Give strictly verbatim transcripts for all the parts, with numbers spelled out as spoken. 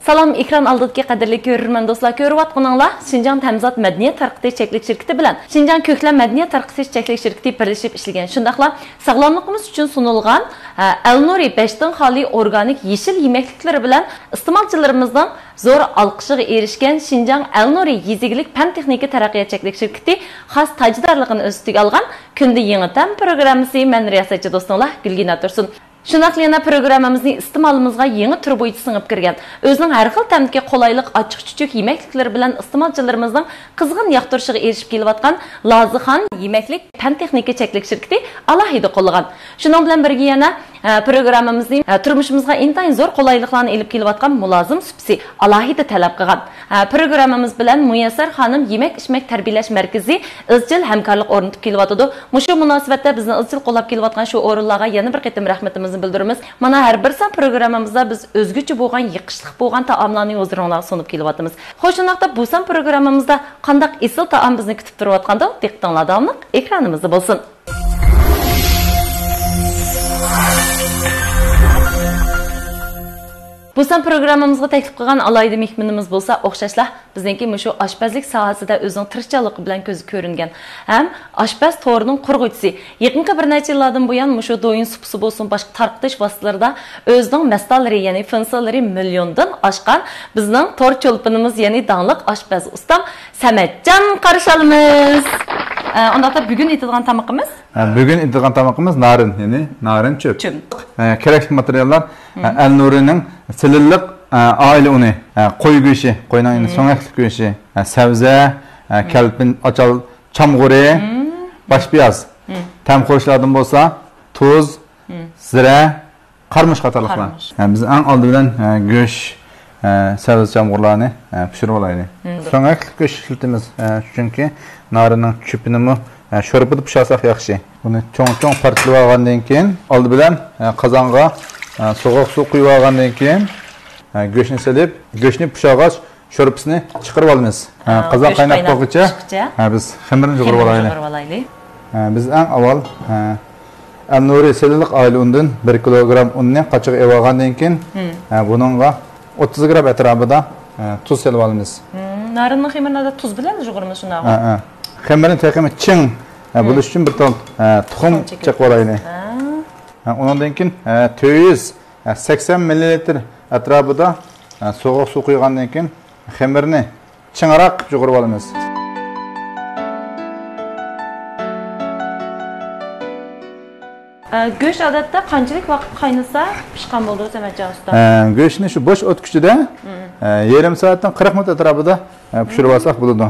سالام، ئېكران ئالدىدىكى قەدىرلىك كۆرۈرمەن دوستلار، كۆرۈۋاتقىنىڭلار شىنجاڭ تەمىزات مەدەنىيەت تارقىتىش چەكلىك شىركىتى بىلەن شىنجاڭ كۆكلەم مەدەنىيەت تارقىتىش چەكلىك شىركىتى بىرلىشىپ ئىشلىگەن، شۇنداقلا ساغلاملىقىمىز ئۈچۈن سۇنۇلغان، ئە، ئەلنۇرى بەشتىن خالىي ئورگانىك يېشىل يېمەكلىكلىرى بىلەن ئىستېمالچىلىرىمىزنىڭ زور ئالقىشىغا ئېرىشكەن شىنجاڭ ئەلنۇرى يېزا ئىگىلىك پەن تېخنىكا تەرەققىيات چەكلىك شىركىتى خاس تاجدارلىقىنى ئۆز ئۈستىگە ئالغان كۈندە يېڭى تەم پروگراممىسى. مەن رىياسەتچى دوستۇڭلار گۈلگىنە تۇرسۇن. شۇنداقلا يەنە پروگراممىمىزنى ئىستېمالىمىزغا يېڭى تۈر بويىچە سىڭىپ كىرگەن، ئۆزىنىڭ ھەر خىل تەمدىكى قولايلىق ئاچچىق-چۈچۈك يېمەكلىكلىرى بىلەن ئىستېمالچىلىرىمىزنىڭ قىزغىن ياقتۇرۇشىغا ئېرىشىپ كېلىۋاتقان لازىخان يېمەكلىك پەن تېخنىكا چەكلىك شىركىتى ئالاھىدە قوللىغان. شۇنىڭ بىلەن بىرگە يەنە، ئە، پروگراممىمىزنى، ئە، تۇرمۇشىمىزغا ئىنتايىن زور قولايلىقلارنى ئېلىپ كېلىۋاتقان مۇلازىم سۈپىسى ئالاھىدە تەلەپ قىلغان. ئە، پروگراممىمىز بىلەن مۇيەسسەر خانىم يېمەك-ئىچمەك تەربىيەلەش مەركىزى ئىزچىل ھەمكارلىق ئورنىتىپ كېلىۋاتىدۇ. مۇشۇ مۇناسىۋەتتە بىزنى ئىزچىل قوللاپ كېلىۋاتقان شۇ ئورۇنلارغا يەنە بىر قېتىم رەھمىتىمىزنى بىلدۈرىمىز. مانا ھەر بىر سان پروگراممىمىزدا بىز ئۆزگىچە بولغان، يېقىشلىق بولغان تائاملارنى ھۇزۇرۇڭلارغا سۇنۇپ كېلىۋاتىمىز. خوش، شۇنداقتا بۇ سان پروگراممىمىزدا قانداق ئېسىل تائام بىزنى كۈتۈپ تۇرۇۋاتقاندۇ؟ دىققىتىڭلار داۋاملىق ئېكرانىمىزدا بولسۇن. بۇ سان پروگراممىمىزغا تەكلىپ قىلغان ئالاھىدە مېھمىنىمىز بولسا ئوخشاشلا بىزنىڭكى مۇشۇ ئاشپەزلىك ساھەسىدە ئۆزىنىڭ تىرىشچانلىقى بىلەن كۆزگە كۆرۈنگەن ھەم ئاشپەز تورىنىڭ قۇرغۇچىسى. يېقىنقى بىر نەچچە يىللاردىن بۇيان مۇشۇ دويۇن سۇپىسى بولسۇن، باشقا تارقىتىش ۋاسىتىلىرىدا ئۆزىنىڭ مەستانىلىرى، يەنى فېنسىلىرى مىليوندىن ئاشقان بىزنىڭ تور چولپىنىمىز، يەنى داڭلىق ئاشپەز ئۇستام سەمەتجان قارشى ئالىمىز. ئە، ئۇنداقتا بۈگۈن ئېتىدىغان تامىقىمىز؟ ھە، بۈگۈن ئېتىدىغان تامىقىمىز نارىن، يەنى نارىن چۆپ. چۆپ. ھە، كېرەكلىك ماتېرىياللار، ھە، ئەلنۇرىنىڭ سېلىنلىق، ھە، ئائىلە ئۇنى، ھە، قوي گۆشى، قوينىڭ يەنى سۆڭەكلىك گۆشى، ھە، سەۋزە، ھە، كەلپىن، ئاچال، چامغۇرى، باش پىياز. تەم قوشۇشلاردىن بولسا تۇز، زىرە، قارىمۇچ قاتارلىقلار. قارىمۇچ. ھە، بىز ئەڭ ئالدى بىلەن، ھە، گۆش، ھە، سەۋزە چامغۇرلارنى، ھە، پىشۇرۇۋالايلى. سۆڭەكلىك گۆش ئىشلىتىمىز، ھە، چۈنكى نارىننىڭ چۆپىنىمۇ، ھە، شورپىدا پىشۇرساق ياخشى. بۇنى چوڭ-چوڭ پارچىلىۋالغاندىن كېيىن، ئالدى بىلەن، ھە، قازانغا، ھە، سوغۇق سۇ قۇيۇۋالغاندىن كېيىن، ھە، گۆشنى سېلىپ، گۆشنى پىشۇرغاچ، شورپىسىنى چىقىرىپ ئالىمىز. ھە، ھە، قازان قايناپ بولغۇچە، ھە، بىز خېمىرنى يۇغۇرۇپ ئالايلى. يۇغۇرۇپ ئالايلى. ھە، بىز ئەڭ ئاۋۋال، ھە، ئەلنۇرى سېلىنلىق ئائىلە ئۇنىدىن بىر كىلوگرام ئۇننى قاچىغا ئېلىۋالغاندىن كېيىن، ھە، بۇنىڭغا ئوتتۇز گرام ئەتراپىدا، ھە، تۇز سېلىپ ئالىمىز. نارىننىڭ خېمىرىنى تۇز بىلەن يۇغۇرىمىز شۇنداقمۇ؟ ھە، ھە. خېمىرنى تېخىمۇ چىڭ، ھە، بولۇش ئۈچۈن بىر تال، ھە، تۇخۇم چېقىپ ئالايلى. ھە، ئۇنىڭدىن كېيىن، ھە، تۆت يۈز، ھە، سەكسەن مىللىلىتىر ئەتراپىدا، ھە، سوغۇق سۇ قۇيغاندىن كېيىن خېمىرنى چىڭراق قىلىپ يۇغۇرۇپ ئالىمىز. ئە، گۆش ئادەتتە قانچىلىك ۋاقىت قاينىسا پىشقان بولىدۇ، سەمەتجان ئۇستا؟ ئە، گۆشنى شۇ بوش ئوت كۈچىدە، ئە، يېرىم سائەتتىن قىرىق مىنۇت ئەتراپىدا، ئە، پىشۇرۇپ ئالساق بولىدۇ.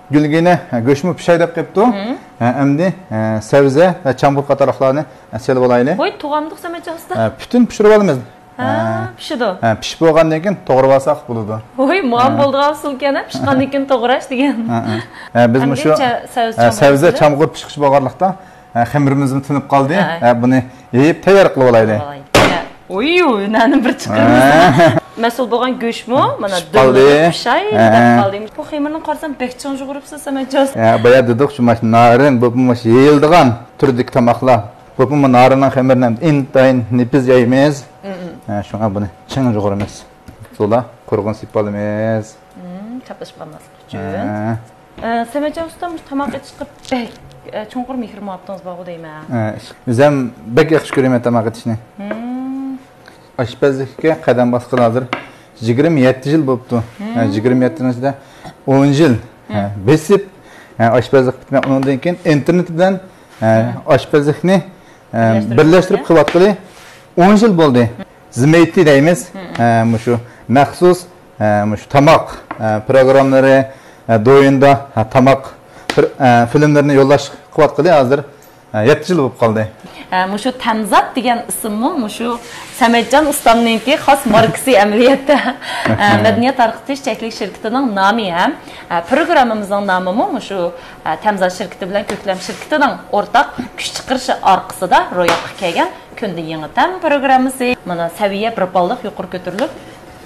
گۈلگىنە، ھە، گۆشمۇ پىشاي دەپ قېپتۇ. ھە، ئەمدى، ھە، سەۋزە ۋە چامغۇر قاتارلىقلارنى، ھە، سېلىپ ئالايلى. ھوي، توغرامدۇق سەمەتجان ئۇستا؟ ھە، پۈتۈن پىشۇرۇپ ئالىمىز. ھە، پىشىدۇ. ھە، پىشىپ بولغاندىن كېيىن توغراپ ئالساق بولىدۇ. ھوي، مۇئام بولىدىغان ئۇسۇلكەن، ھە، پىشقاندىن كېيىن توغراش دېگەن. ھە، ھە. ھە، بىز مۇشۇ، ھە، سەۋزە چامغۇر پىشقۇچ بولغانلىقتا، ھە، خېمىرىمىزمۇ تىنىپ قالدى. ھە، بۇنى يېيىپ تەييار قىلىپ ئالايلى. ئوي، ھۈنەرنى بىر چىقىرىمىز. مەسئۇل بولغان گۆشمۇ مانا دۈملىنىپ پىشاي دەپ قالدى. بۇ خېمىرنى قارىسام بەك چىڭ يۇغۇرۇپسىز، سەمەتجان. ھە، بايا دېدۇق شۇ، ماش نارىن، بۇ، بۇ ماش يېيىلىدىغان تۈردىكى تاماقلار. بۇ، بۇ نارىننىڭ خېمىرىنى ئىنتايىن نېپىز يەيمىز. ھە، شۇڭا بۇنى چىڭ يۇغۇرىمىز. سۇلا قۇرغىنى سېپىپ ئالىمىز. چاپلىشىپ قالماسلىق ئۈچۈن. ھە. ئە، سەمەتجان ئۇستا، مۇشۇ تاماق ئېتىشقا بەك، ئە، چوڭقۇر مېھىر-مۇھەببىتىڭىز بارغۇ دەيمەن. ئە، ئۆزۈم بەك ياخشى كۆرىمەن تاماق ئېتىشنى. ئاشپەزلىككە قەدەم باسقىلى ھازىر يىگىرمە يەتتە يىل بوپتۇ. ئە، يىگىرمە يەتتىنىڭ ئىچىدە ئون يىل، ئە، بېسىپ، ئە، ئاشپەزلىك پۈتمەي، ئۇنىڭدىن كېيىن ئىنتېرنېت بىلەن، ئە، ئاشپەزلىكنى، ئە، بىرلەشتۈرۈپ قىلىۋاتقىلى ئون يىل بولدى. زىمەيتى دەيمىز. ھە، مۇشۇ مەخسۇس، ھە، مۇشۇ تاماق، ھە، پروگراممىلىرى، ھە، دويۇندا، ھە، تاماق، ھە، فىلىملىرىنى يوللاش قىلىۋاتقىلى ھازىر، ھە، يەتتە يىل بولۇپ قالدى. ھە، مۇشۇ تەمزات دېگەن ئىسىممۇ مۇشۇ سەمەتجان ئۇستامنىڭكى خاس ماركىسى ئەمەلىيەتتە. ھە، مەدەنىيەت تارقىتىش چەكلىك شىركىتىنىڭ نامى ھەم، ھە، پروگراممىمىزنىڭ نامىمۇ مۇشۇ، ھە، تەمزات شىركىتى بىلەن كۆكلەم شىركىتىنىڭ ئورتاق كۈچ چىقىرىشى ئارقىسىدا روياپقا كەلگەن. كۈندە يېڭى تەم پروگراممىسى. مانا، سەۋىيە بىر باللىق يۇقىرى كۆتۈرۈلۈپ،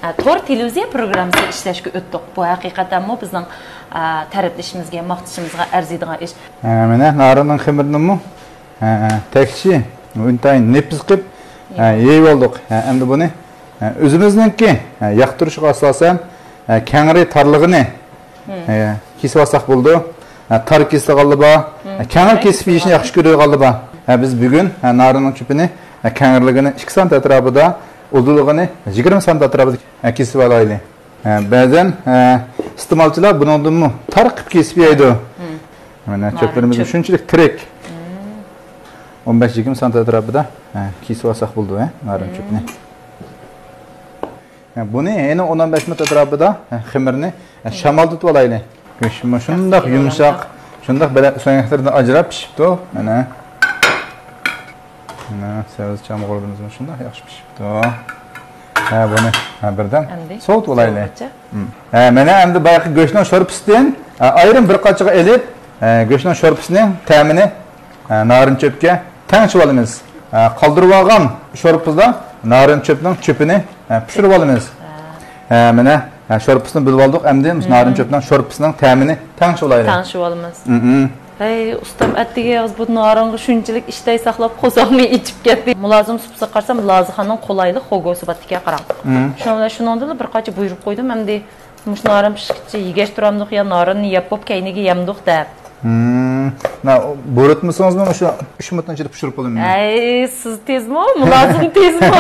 ئە، تور تېلېۋىزىيە پروگراممىسى ئىشلەشكە ئۆتتۇق. بۇ ھەقىقەتەنمۇ بىزنىڭ، ئە، تەرىپلىشىمىزگە، ماختىشىمىزغا ئەرزىيدىغان ئىش. ئە، مانا، نارىننىڭ خېمىرىنىمۇ ھە، ھە، تەكشى ئىنتايىن نېپىز قىلىپ، ھە، يېيىۋالدۇق. ھە، ئەمدى بۇنى، ھە، ئۆزىمىزنىڭكى، ھە، ياقتۇرۇشىغا ئاساسەن، ھە، كەڭرى تارلىقىنى، ھە، كېسىۋالساق بولىدۇ. ھە، تار كېسىدىغانلار بار. ھە، كەڭرى كېسىپ يېيىشنى ياخشى كۆرىدىغانلار بار. ھە، بىز بۈگۈن، ھە، نارىننىڭ چۆپىنى، ھە، كەڭرىلىكىنى ئىككى سانت ئەتراپىدا، ئۇزۇنلۇقىنى يىگىرمە سانت ئەتراپىدا، ھە، كېسىۋالايلى. ھە، بەزەن، ھە، ئىستېمالچىلار بۇنىڭدىنمۇ تار قىلىپ كېسىپ يەيدۇ. مانا نارىن چۆپلىرىمىز چۆپ. شۇنچىلىك تىرىك. ئون بەش يىگىرمە سانت ئەتراپىدا، ھە، كېسىۋالساق بولىدۇ، ھە، نارىن چۆپنى. ھە، بۇنى يەنە ئون ئون بەش مىنۇت ئەتراپىدا، ھە، خېمىرنى، ھە، شامالدىتىپ ئالايلى. گۆش مۇشۇنداق يۇمشاق، شۇنداق بەلەن سۆڭەكلىرىدىن ئاجراپ پىشىپتۇ. مانا. مانا، سەۋزە چامغۇرىمىزمۇ شۇنداق ياخشى پىشىپتۇ. ھە، بۇنى، ھە، بىردەم ئەمدى سوۋۇتۇپ ئالايلى. سوۋۇتقىچە. ھە، مانا ئەمدى بايىقى گۆشنىڭ شورپىسىدىن، ھە، ئايرىم بىر قاچىغا ئېلىپ، ھە، گۆشنىڭ شورپىسىنىڭ تەمىنى، ھە، نارىن چۆپكە تەڭشىۋالىمىز. ھە، قالدۇرۇۋالغان شورپىدا نارىن چۆپنىڭ چۆپىنى، ھە، پىشۇرۇۋالىمىز. ھە، مانا، ھە، شورپىسىنى بۆلۈۋالدۇق. ئەمدى مۇشۇ نارىن چۆپنىڭ شورپىسىنىڭ تەمىنى تەڭشىۋالايلى. تەڭشىۋالىمىز. ھەي، ئۇستام، ئەتىگە ياز بۇ نارىنغا شۇنچىلىك ئىشتەي ساقلاپ، قورساقمۇ ئېچىپ كەتتى. مۇلازىم سۇپىسىغا قارىسام، لازىخانىنىڭ قولايلىق خوگوسى بار ئىكەن، قاراڭ. شۇنىڭ بىلەن شۇنىڭدىنلا بىر قاچە بۇيرۇق قويدۇم، ئەمدى مۇشۇ نارىن پىشقىچە يېگەچ تۇرامدۇق يا نارىننى يەپ بوپ كەينىگە يەمدۇق دەپ. ھىم. بۇيرۇتمىسىڭىزمۇ مۇشۇ ئۈچ مىنۇتنىڭ ئىچىدە پىشۇرۇپ بولىمەن. ھەي، سىز تېزمۇ؟ مۇلازىم تېزمۇ؟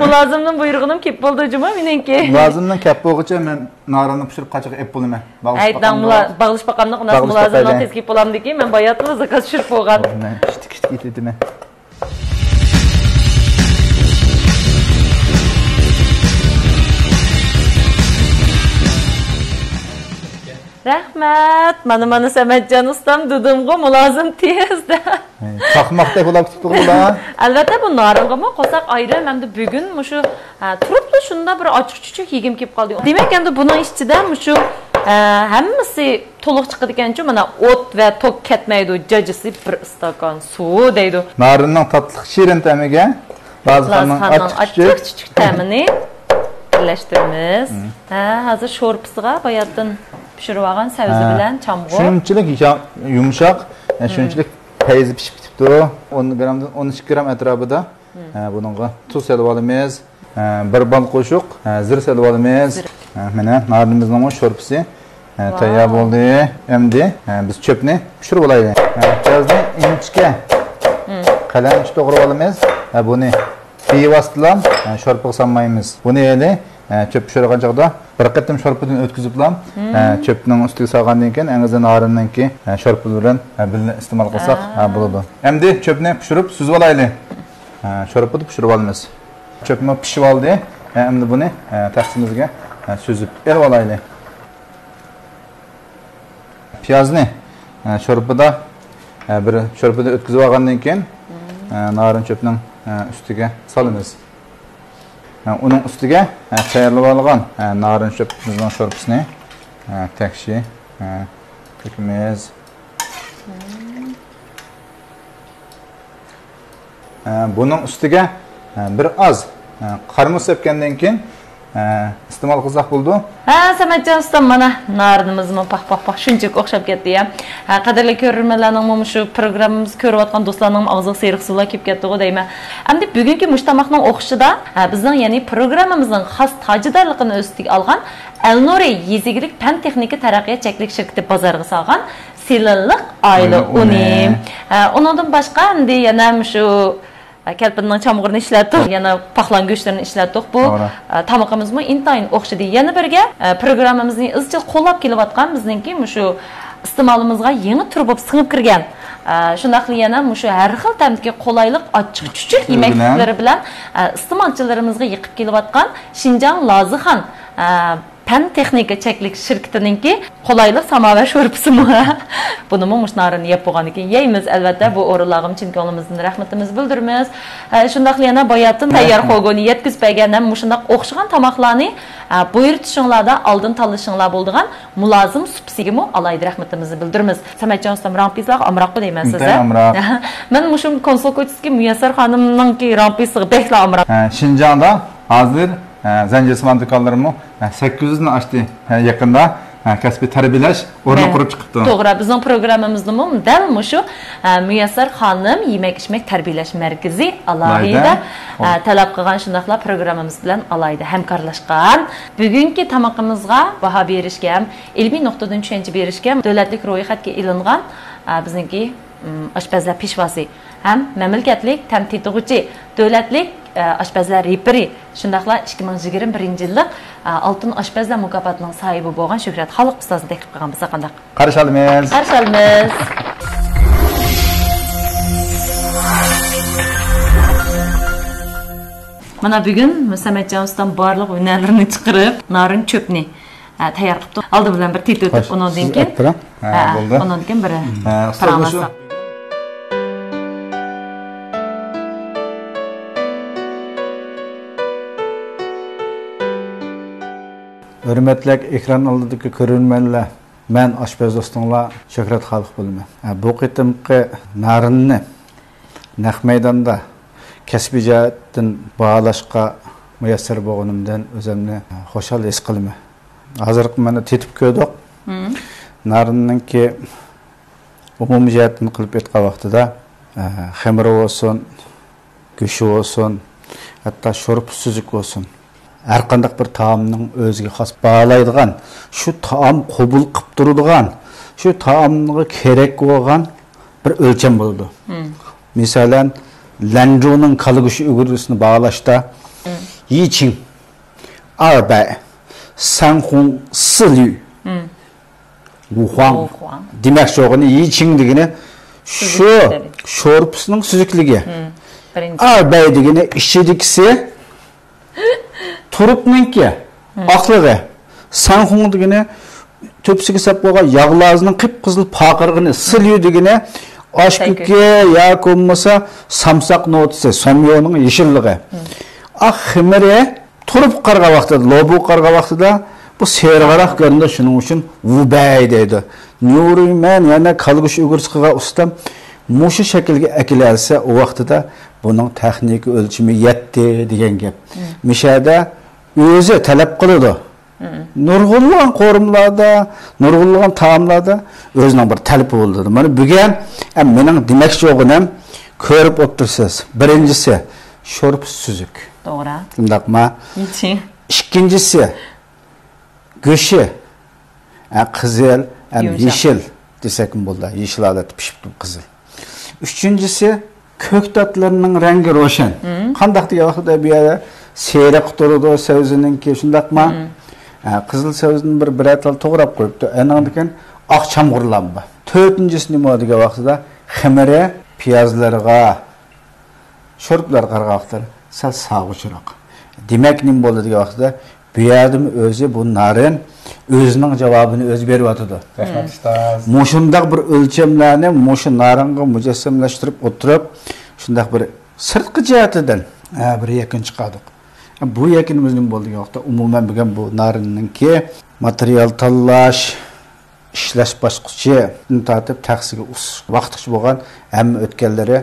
مۇلازىمنىڭ بۇيرۇقىنىمۇ كېلىپ بولدى جۇمۇ مېنىڭكى. مۇلازىمنىڭ كەپ بولغۇچە مەن نارىننى پىشۇرۇپ قاچىغا ئېلىپ بولىمەن. ھەي، داڭ مۇلا-، باغلىشىپ باقامدۇق، ناس مۇلازىمنىڭ تېز كېلىپ بولامدىكىن، مەن باياتلا زاكاز چۈشۈرۈپ بولغان. مەن كىچىك كىچىك ئېتىدىمەن. رەھمەت. مانا، مانا سەمەتجان ئۇستام دېدىمغۇ، مۇلازىم تېز دەپ. چاقماقتەك بولاپ كېتىپتۇ بۇلار. ئەلۋەتتە، بۇ نارىنغىمۇ قورساق ئايرىم، ھەمدە بۈگۈن مۇشۇ، ھە، تۇرۇپلا شۇنداق بىر ئاچچىق چۈچۈك يېگۈم كېلىپ قالدى. دېمەك، ئەمدى بۇنىڭ ئىچىدە مۇشۇ، ھە، ھەممىسى تولۇق چىقىدىكەنچۇ، مانا، ئوت ۋە توك كەتمەيدۇ، جاجىسى بىر ئىستاكان سۇ دەيدۇ. نارىننىڭ تاتلىق شېرىن تەمىگە لازىخاننىڭ ئاچچىق چۈچۈك تەمىنى بىرلەشتۈرىمىز. ھە، ھازىر شورپىسىغا باياتتىن پىشۇرۇۋالغان سەۋزە بىلەن چامغۇر. شۇنچىلىك يا-، يۇمشاق، ھە، شۇنچىلىك پەيزى پىشىپ كېتىپتۇ. ئون گرامدىن ئون ئىككى گرام ئەتراپىدا. ھە، بۇنىڭغا تۇز سېلىپ ئالىمىز. ھە، بىر بال قوشۇق، ھە، زىر سېلىپ ئالىمىز. ھە، مانا نارىنىمىزنىڭ شورپىسى، ھە، تەييار بولدى. ئەمدى، ھە، بىز چۆپنى پىشۇرۇپ ئالايلى. ھە، پىيازنى ئىنچىكە قەلەمچە توغراپ ئالىمىز. ھە، بۇنى بىۋاسىتىلا، ھە، شورپىغا سالمايمىز. بۇنى ھېلى، ھە، چۆپ پىشۇرغان چاغدا بىر قېتىم شورپىدىن ئۆتكۈزۈپلا، ھە، چۆپنىڭ ئۈستىگە سالغاندىن كېيىن، ئەڭ ئازى نارىننىڭكى، ھە، شورپا بىلەن، ھە، بىللە ئىستېمال قىلساق، ھە، بولىدۇ. ئەمدى چۆپنى پىشۇرۇپ سۈزۈپ ئالايلى. ھە، شورپىدا پىشۇرۇپ ئالىمىز. چۆپمۇ پىشىپ ئالدى. ھە، ئەمدى بۇنى، ھە، تەخسىمىزگە، ھە، سۈزۈپ ئېلىپ ئالايلى. پىيازنى، ھە، شورپىدا، ھە، بىر شورپىدىن ئۆتكۈزۈپ ئالغاندىن كېيىن، ھە، نارىن چۆپنىڭ، ھە، ئۈستىگە سالىمىز. ھە، ئۇنىڭ ئۈستىگە، ھە، تەييارلىۋالغان، ھە، نارىن چۆپىمىزنىڭ شورپىسىنى، ھە، تەكشى، ھە، تۆكىمىز. ھە، بۇنىڭ ئۈستىگە، ھە، بىر ئاز، ھە، قارىمۇ سەپكەندىن كېيىن، ھە، ئىستېمال قىلساق بولىدۇ. ھە، سەمەتجان ئۇستام، مانا نارىنىمىزمۇ پاھ، پاھ، پاھ، شۇنچىلىك ئوخشاپ كەتتى يا. ھە، قەدىرلىك كۆرۈرمەنلەرنىڭمۇ مۇشۇ پروگراممىمىزنى كۆرۈۋاتقان دوستلارنىڭمۇ ئاغزىغا سېرىق سۇلار كېلىپ كەتتىغۇ دەيمەن. ئەمدى بۈگۈنكى مۇشۇ تاماقنىڭ ئوخشىشىدا، ھە، بىزنىڭ يەنى پروگراممىمىزنىڭ خاس تاجىدارلىقىنى ئۆز ئۈستىگە ئالغان ئەلنۇرى يېزا ئىگىلىك پەن تېخنىكا تەرەققىيات چەكلىك شىركىتى بازارغا سالغان سېلىنلىق ئايلا ئۇنى. ئايلا ئۇنى. ھە، ئۇنىڭدىن باشقا ئەمدى يەنە مۇشۇ، ھە، كەلپىننىڭ چامغۇرىنى ئىشلەتتۇق، يەنە پاقلان گۆشلىرىنى ئىشلەتتۇق. بۇ، توغرا. ھە، تامىقىمىزمۇ ئىنتايىن ئوخشىدى. يەنە بىرگە، ھە، پروگراممىمىزنى ئىزچىل قوللاپ كېلىۋاتقان بىزنىڭكى مۇشۇ ئىستېمالىمىزغا يېڭى تۈر بولۇپ سىڭىپ كىرگەن، ھە، شۇنداقلا يەنە مۇشۇ ھەر خىل تەمدىكى قولايلىق ئاچچىق چۈچۈك يېمەكلىكلىرى بىلەن، ھە، ئىستېمالچىلىرىمىزغا يېقىپ كېلىۋاتقان شىنجاڭ لازىخان، ھە، پەن تېخنىكا چەكلىك شىركىتىنىڭكى قولايلىق ساماۋەر شورپىسىمۇ. بۇنىمۇ مۇشۇ نارىننى يەپ بولغاندىن كېيىن يەيمىز، ئەلۋەتتە، بۇ ئورۇنلارغىمۇ چىن كۆڭلىمىزدىن رەھمىتىمىزنى بىلدۈرىمىز. ھە، شۇنداقلا يەنە باياتتىن تەييار خوگونى يەتكۈزۈپ بەرگەن ھەم مۇشۇنداق ئوخشىغان تاماقلارنى، ھە، بۇيرۇتۇشۇڭلاردا ئالدىن تاللىشىڭلار بولىدىغان مۇلازىم سۇپىسىگىمۇ ئالاھىدە رەھمىتىمىزنى بىلدۈرىمىز. سەمەتجان ئۇستام، رامپىيىسلارغا ئامراققۇ دەيمەن سىز، ھە؟ ئىنتايىن ئامراق. مەن مۇشۇ كونسۇل كوچىسىدىكى مۇيەسسەر خانىمنىڭكى رامپىيىسىغا بەكلا ئامراق. ھە، شىنجاڭدا ھازىر، ھە، زەنجىرسىمان دۇكانلىرىمۇ، ھە، سەككىز يۈزدىن ئاشتى. ھە، يېقىندا، ھە، كەسپىي تەربىيەلەش ئورنى قۇرۇپ چىقىپتۇ. توغرا، بىزنىڭ پروگراممىمىزنىمۇ دەل مۇشۇ، ھە، مۇيەسسەر خانىم يېمەك-ئىچمەك تەربىيەلەش مەركىزى ئالاھىدە، ھە، تەلەپ قىلغان، شۇنداقلا پروگراممىمىز بىلەن ئالاھىدە ھەمكارلاشقان. بۈگۈنكى تامىقىمىزغا باھا بېرىشكە ھەم ئىلمىي نۇقتىدىن چۈشەنچە بېرىشكە ھەم دۆلەتلىك رويخەتكە ئېلىنغان، ھە، بىزنىڭكى، م، ئاشپەزلەر پېشۋاسى ھەم مەملىكەتلىك تەم تېتىغۇچى، دۆلەتلىك، ئە، ئاشپەزلەر رېپىرى، شۇنداقلا ئىككى مىڭ يىگىرمە بىرىنچى يىللىق، ئە، ئالتۇن ئاشپەزلەر مۇكاپاتىنىڭ ساھىبى بولغان شۆھرەت خالىق ئۇستازنى تەكلىپ قىلغان بولسا قانداق؟ قارشى ئالىمىز. قارشى ئالىمىز. مانا بۈگۈن مۇسەممەتجان ئۇستام بارلىق ھۈنەرلىرىنى چىقىرىپ، نارىن چۆپنى، ئە، تەييار قىپتۇ. ئالدى بىلەن بىر تېتىۋېتىپ، خوش، ئۇنىڭدىن سىز كېيىن، ئەپ بېرىڭ. ھە، ھە، بولدى. ئۇنىڭدىن كېيىن بىر، ھە، ئۇستاز، پاراڭلاشساق. ھۆرمەتلىك ئېكران ئالدىدىكى كۆرۈرمەنلەر، مەن ئاشپەز دوستۇڭلار شۆھرەت خالىق بولىمەن. ھە، بۇ قېتىمقى نارىننى نەق مەيداندا كەسپىي جەھەتتىن باھالاشقا مۇيەسسەر بولغىنىمدىن ئۆزۈمنى خۇشال ھېس قىلىمەن. ھازىرقى مانا تېتىپ كۆردۇق. مم. نارىننىڭكى ئومۇمىي جەھەتتىن قىلىپ ئېيتقان ۋاقتىدا، ئە، خېمىرى بولسۇن، گۆشى بولسۇن، ھەتتا شورپا سۈزۈك بولسۇن. ھەر قانداق بىر تائامنىڭ ئۆزىگە خاس باھالايدىغان، شۇ تائام قوبۇل قىپ تۇرىدىغان، شۇ تائامغا كېرەك بولغان بىر ئۆلچەم بولىدۇ. مم. مىسالەن، لەنجۇنىڭ كالا گۆشى ئۈگرىسىنى باھالاشتا، مم، يىچىڭ، ئەربەي، سەنخۇڭ، سىليۇ، مم، ۋۇخۇاڭ. ۋۇخۇاڭ. دېمەكچى بولغىنى يىچىڭ دېگىنى شۇ سۈزۈكلۈكى. شورپىسىنىڭ سۈزۈكلۈكى. مم. بىرىنچى. ئەربەي دېگىنى ئىچىدىكىسى، تۇرۇپنىڭكى، مم، ئاقلىقى. سەنخۇڭ دېگىنى تۆپىسىگە سەپ بولغان ياغلازنىڭ قىپقىزىل پارقىرىغىنى، سىليۇ دېگىنى ئاش كۆكى ياكى بولمىسا سامساق نوتىسى، سوميونىڭ يېشىللىقى. مم. ئاق خېمىرى تۇرۇپ قارىغان ۋاقتىدا، لوبۇ قارىغان ۋاقتىدا بۇ سېرىقراق كۆرۈنىدۇ، شۇنىڭ ئۈچۈن ۋۇبەي دەيدۇ. نيۇرۇيمەن، يەنە كالا گۆشى ئۈگرىسى قىلغان ئۇستام مۇشۇ شەكىلگە ئەكېلەلسە، ئۇ ۋاقتىدا بۇنىڭ تېخنىكا ئۆلچىمى يەتتى دېگەن گەپ. مم. مىشەدە ئۆزى تەلەپ قىلىدۇ. مم. نۇرغۇنلىغان قورۇمىلاردا، نۇرغۇنلىغان تائاملاردا ئۆزىنىڭ بىر تەلىپى بولىدۇ. مانا بۈگۈن، ئە، مېنىڭ دېمەكچى بولغىنىم، كۆرۈپ ئولتۇرىسىز. بىرىنچىسى، شورپىسى سۈزۈك. توغرا. شۇنداقما؟ يېچىڭ. ئىككىنچىسى، گۆشى، ئە، قىزىل، ئە، يۇمشاق. يېشىل دېسەكمۇ بولىدۇ. يېشىل ھالەتتە پىشىپتۇ، قىزىل. ئۈچىنچىسى، كۆكتاتلىرىنىڭ رەڭگى روشەن. مم. قانداق دېگەن ۋاقىتتا بۇ يەردە سېرىق تۇرىدۇ سەۋزىنىڭكى، شۇنداقما؟ مم. ئە، قىزىل سەۋزىنى بىر، بىرەر تال توغراپ قويۇپتۇ. ئەنىڭدىن كېيىن ئاق چامغۇرلار بار. تۆتىنچىسى نېمە دېگەن ۋاقتىدا خېمىرى پىيازلىرىغا، شورپىلارغا قارىغان ۋاقىتلار سەل ساغۇچراق. دېمەك، نېمە بولدى دېگەن ۋاقىتتا، بۇ يەردىمۇ ئۆزى بۇ نارىن ئۆزىنىڭ جاۋابىنى ئۆزى بېرىۋاتىدۇ. رەھمەت، ئۇستاز. مۇشۇنداق بىر ئۆلچەملەرنى مۇشۇ نارىنغا مۇجەسسەملەشتۈرۈپ ئولتۇرۇپ، شۇنداق بىر سىرتقى جەھەتىدىن، ھە، بىر يەكۈن چىقاردۇق. بۇ يەكۈنىمىز نېمە بولدى دېگەن ۋاقىتتا، ئومۇمەن بۈگۈن بۇ نارىننىڭكى ماتېرىيال تاللاش، ئىشلەش باسقۇچىدىن تارتىپ تەخسىگە ئۇس-، ۋاقىتقىچە بولغان ھەممە ئۆتكەللىرى،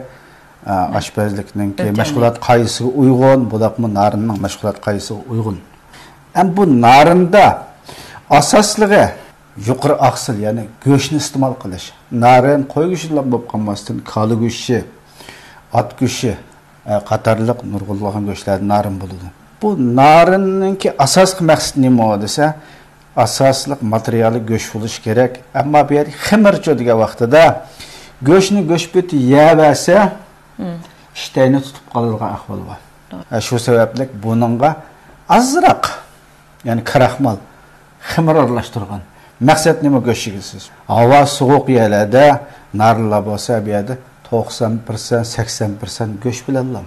ئە، ئاشپەزلىكنىڭكى مەشغۇلات قائىدىسىگە ئۇيغۇن، بۇنداقمۇ نارىننىڭ مەشغۇلات قائىدىسىگە ئۇيغۇن. ھەم بۇ نارىندا ئاساسلىقى يۇقىرى ئاقسىل، يەنى گۆشنى ئىستېمال قىلىش. نارىن قوي گۆشىدىلا بولۇپ قالماستىن، كالا گۆشى، ئات گۆشى، ئە، قاتارلىق نۇرغۇنلىغان گۆشلەردىن نارىن بولىدۇ. بۇ نارىننىڭكى ئاساسلىق مەقسىتى نېمە دېسە، ئاساسلىق ماتېرىيالى گۆش بولۇشى كېرەك. ئەمما بۇ يەردە خېمىرچۇ دېگەن ۋاقتىدا گۆشنى گۆش پېتى يەۋەرسە، مم، ئىشتەينى تۇتۇپ قالىدىغان ئەھۋال بار. توغرا. ئە، شۇ سەۋەبلىك بۇنىڭغا ئازراق، يەنى كراخمال، خېمىر ئارىلاشتۇرغان. مەقسەت نېمە؟ گۆش يېگۈسىز. ھاۋا سوغۇق يەرلەردە نارىنلار بولسا، بۇ يەردە توقسان پىرسەنت، سەكسەن پىرسەنت گۆش بىلەنلا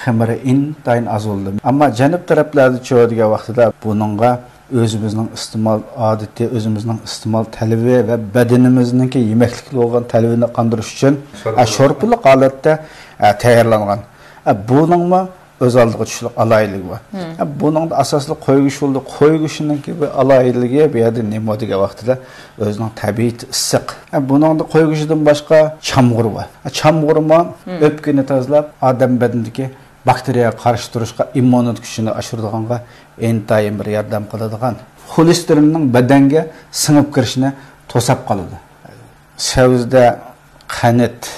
خېمىرى ئىنتايىن ئاز بولىدۇ. ئەمما جەنۇب تەرەپلەردىچۇ دېگەن ۋاقتىدا بۇنىڭغا ئۆزىمىزنىڭ ئىستېمال ئادىتى، ئۆزىمىزنىڭ ئىستېمال تەلىپى ۋە بەدىنىمىزنىڭكى يېمەكلىككە بولغان تەلىپىنى قاندۇرۇش ئۈچۈن، شورپىلىق، ئە، شورپىلىق ھالەتتە، ئە، تەييارلانغان. ئە، بۇنىڭمۇ ئۆز ئالدىغا چۈشلۈك ئالاھىدىلىكى بار. مم. ئە، بۇنىڭدا ئاساسلىق قوي گۆشى بولدى. قوي گۆشىنىڭكى بىر ئالاھىدىلىكى بۇ يەردە نېمە دېگەن ۋاقتىدا ئۆزىنىڭ تەبىئىتى ئىسسىق. ئە، بۇنىڭدا قوي گۆشىدىن باشقا چامغۇر بار. ئە، چامغۇرمۇ، مم، ئۆپكىنى تازىلاپ، ئادەم بەدىنىدىكى باكتېرىيەگە قارشى تۇرۇشقا، ئىممۇنىتېت كۈچىنى ئاشۇرىدىغانغا ئىنتايىن بىر ياردەم قىلىدىغان خولېستېرىننىڭ بەدەنگە سىڭىپ كىرىشىنى توساپ قالىدۇ. سەۋزىدە قەنت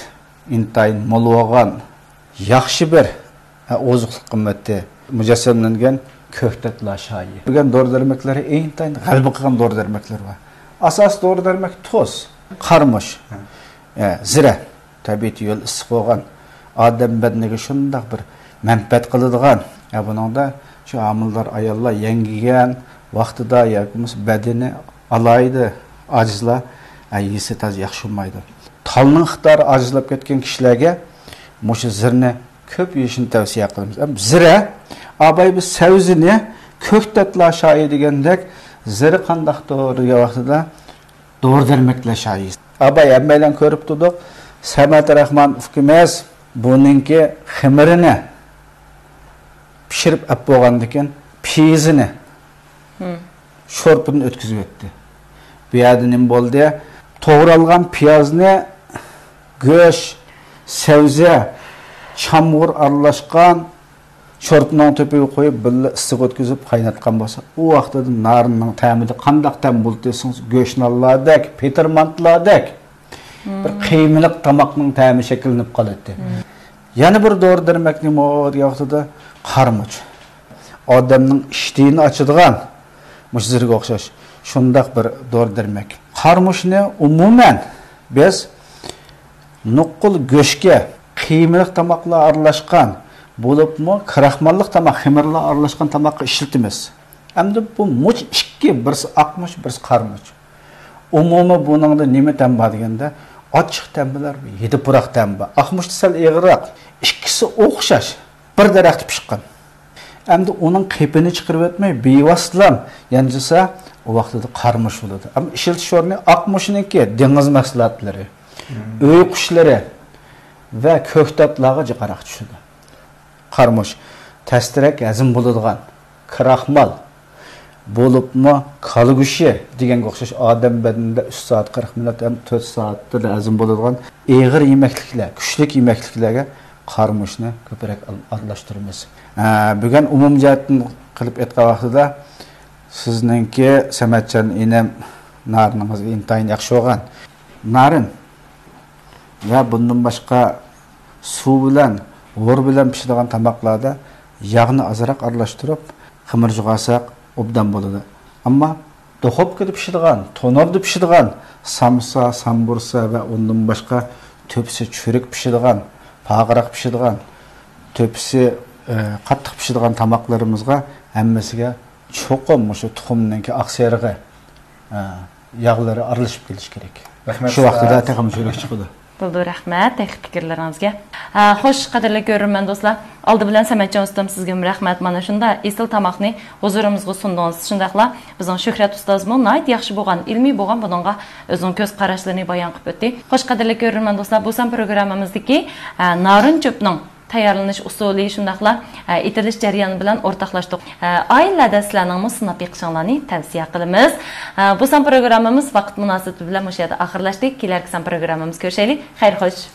ئىنتايىن مول بولغان ياخشى بىر، ھە، ئوزۇقلۇق قىممىتى مۇجەسسەملەنگەن كۆكتات لاشايى. بۈگۈن دورا دەرمەكلىرى ئىنتايىن غەلىبە قىلغان دورا دەرمەكلىرى بار. ئاساسىي دورا دەرمەك تۇز، قارىمۇچ، ھە، زىرە. تەبىئىتى يۆل ئىسسىق بولغان، ئادەم بەدىنىگە شۇنداق بىر مەنپەئەت قىلىدىغان، ھە، بۇنىڭدا شۇ ھامىلىدار ئاياللار يەڭگىگەن ۋاقتىدا ياكى بولمىسا بەدىنى ئالاھىدە ئاجىزلار، ھە، يېسە تازا ياخشى بولمايدۇ. تالنىڭ ئىقتىدارى ئاجىزلاپ كەتكەن كىشىلەرگە مۇشۇ زىرنى كۆپ يېيىشنى تەۋسىيە قىلىمىز. ئەم، زىرە، ئاباي بىز سەۋزىنى كۆكتات لاشايى دېگەندەك، زىرە قانداقتۇر دېگەن ۋاقتىدا دورا دەرمەكلەر شايى. ئاباي ھەممەيلەن كۆرۈپ تۇردۇق. سەمەت راخمان ئۇكىمىز بۇنىڭكى خېمىرىنى پىشۇرۇپ ئەپ بولغاندىن كېيىن پىيىزىنى شورپىدىن ئۆتكۈزۈۋەتتى. بۇ يەردە نېمە بولدى؟ توغرالغان پىيازنى، گۆش، سەۋزە، چامغۇر ئارىلاشقان شورپىنىڭ تۆپىگە قويۇپ، بىللە ئىسسىق ئۆتكۈزۈپ قايناتقان بولسا، ئۇ ۋاقتىدا نارىننىڭ تەمىدە قانداق تەم بولدى دېسىڭىز، گۆشنانلاردەك، پېتىر مانتىلاردەك بىر قىيمىلىق تاماقنىڭ تەمى شەكىللىنىپ قالاتتى. يەنە بىر دورا دەرمەك نېمە دېگەن ۋاقتىدا قارىمۇچ. ئادەمنىڭ ئىشتىيىنى ئاچىدىغان، مۇشۇ زىرگە ئوخشاش شۇنداق بىر دورا دەرمەك. قارىمۇچنى ئومۇمەن بىز نوقۇل گۆشكە قىيمىلىق تاماقلار ئارىلاشقان، بولۇپمۇ كراخماللىق تاماق، خېمىرلار ئارىلاشقان تاماققا ئىشلىتىمىز. ئەمدى بۇ مۇچ ئىككى، بىرسى ئاقمۇچ، بىرسى قارىمۇچ. ئومۇمىي بۇنىڭدا نېمە تەم بار دېگەندە، ئاچچىق تەم بار، ھىدى پۇراق تەم بار. ئاقمۇچتا سەل ئېغىرراق. ئىككىسى ئوخشاش. بىر دەرەختە پىشقان. ئەمدى ئۇنىڭ قېپىنى چىقىرىۋەتمەي، بىۋاسىتىلا يانجىسا، ئۇ ۋاقتىدا قارىمۇچ بولىدۇ. ئەمما ئىشلىتىش ئورنى ئاقمۇچنىڭكى دېڭىز مەھسۇلاتلىرى، ئۆي قۇشلىرى ۋە كۆكتاتلارغا جىقراق چۈشىدۇ. قارىمۇچ، تەستىرەك ھەزىم بولىدىغان، كراخمال، بولۇپمۇ كالا گۆشى دېگەنگە ئوخشاش ئادەم بەدىنىدە ئۈچ سائەت قىرىق مىنۇت ھەم تۆت سائەتتىلا ھەزىم بولىدىغان ئېغىر يېمەكلىكلەر، كۈچلۈك يېمەكلىكلەرگە قارىمۇچنى كۆپرەك ئال-، ئارىلاشتۇرىمىز. ئە، بۈگۈن ئومۇمىي جەھەتتىن قىلىپ ئېيتقان ۋاقتىدا سىزنىڭكى سەمەتجان ئىنىم نارىنىڭىز ئىنتايىن ياخشى بولغان. نارىن ۋە بۇندىن باشقا سۇ بىلەن، ھور بىلەن پىشىدىغان تاماقلاردا ياغنى ئازراق ئارىلاشتۇرۇپ، خېمىر جۇغارساق ئوبدان بولىدۇ. ئەمما دۇخوپكىدا پىشىدىغان، تونۇردا پىشىدىغان سامسا، سامبۇرسا ۋە ئۇندىن باشقا تۆپىسى چۈرۈك پىشىدىغان، پارقىراق پىشىدىغان، تۆپىسى، ئە، قاتتىق پىشىدىغان تاماقلىرىمىزغا ھەممىسىگە چوقۇم مۇشۇ تۇخۇمنىڭكى ئاق سېرىقى، ئە، ياغلىرى ئارىلىشىپ كېلىشى كېرەك. رەھمەت شۇ ۋاقتىدا ئۇستاز. تېخىمۇ چۈرۈك چىقىدۇ. بولىدۇ، رەھمەت تېخى پىكىرلىرىڭىزگە. ئە، خوش، قەدىرلىك كۆرۈرمەن دوستلار، ئالدى بىلەن سەمەتجان ئۇستام سىزگىمۇ رەھمەت، مانا شۇنداق ئېسىل تاماقنى ھۇزۇرىمىزغا سۇندىڭىز. شۇنداقلا بىزنىڭ شۆھرەت ئۇستازمۇ ناھايىتى ياخشى بولغان، ئىلمىي بولغان بۇنىڭغا ئۆزىنىڭ كۆز قاراشلىرىنى بايان قىلىپ ئۆتتى. خوش، قەدىرلىك كۆرۈرمەن دوستلار، بۇ سان پروگراممىمىزدىكى، ئە، نارىن چۆپنىڭ تەييارلىنىش ئۇسۇلى، شۇنداقلا، ئە، ئېتىلىش جەريانى بىلەن ئورتاقلاشتۇق. ئە، ئائىلىلەردە سىلەرنىڭمۇ سىناپ بېقىشىڭلارنى تەۋسىيە قىلىمىز. ئە، بۇ سان پروگراممىمىز ۋاقىت مۇناسىۋىتى بىلەن مۇشۇ يەردە ئاخىرلاشتى. كېلەركى سان پروگراممىمىزدا كۆرۈشەيلى. خەير خوش.